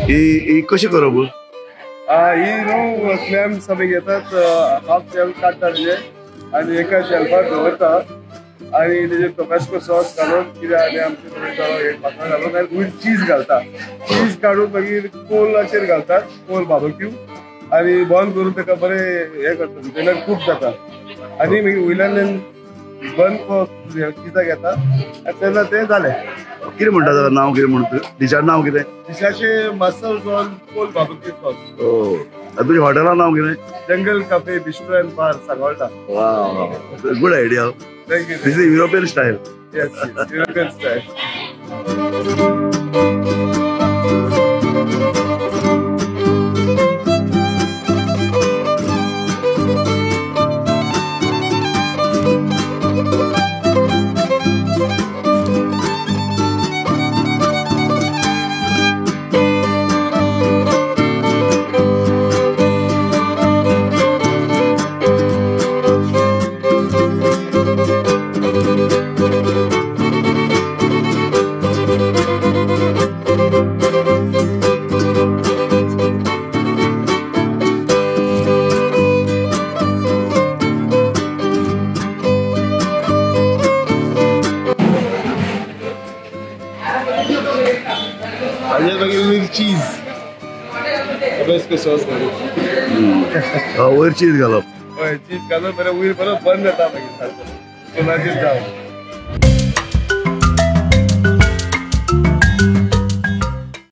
ही कशी करप? ही न्हू क्लॅम्स आमी घेतात, हाफ शेल काडटा तेजे आनी एका शेल्फार दवरता आनी तेजेर टोबॅस्को सॉस घालून कितें आनी आमचे भाकर घालून आनी वयर चीज घालता. चीज काडून मागीर कोलाचेर घालतात, कोल बार्बेक्यू, आनी बंद करून ताका बरें हें करता, भितरल्यान खूब जाता आनी मागीर वयल्यान बंद चिजा घेता आनी तेन्ना तें जालें. कितें म्हणटा ताका नांव? कितें म्हणटा डिशाचें नांव कितें? डिशाचें mussels on coal barbecue sauce. आनी तुज्या हॉटेला नांव कितें? Jungle cafe bistro and bar, Sangolda. Good idea. Thank you. This is European style. Yes, European style. Cheese, Tabasco sauce घालून वयर चीज घालप. हय, चीज घालून बरें वयर बरो बंद जाता मागीर सारको कोलाचेर जावन.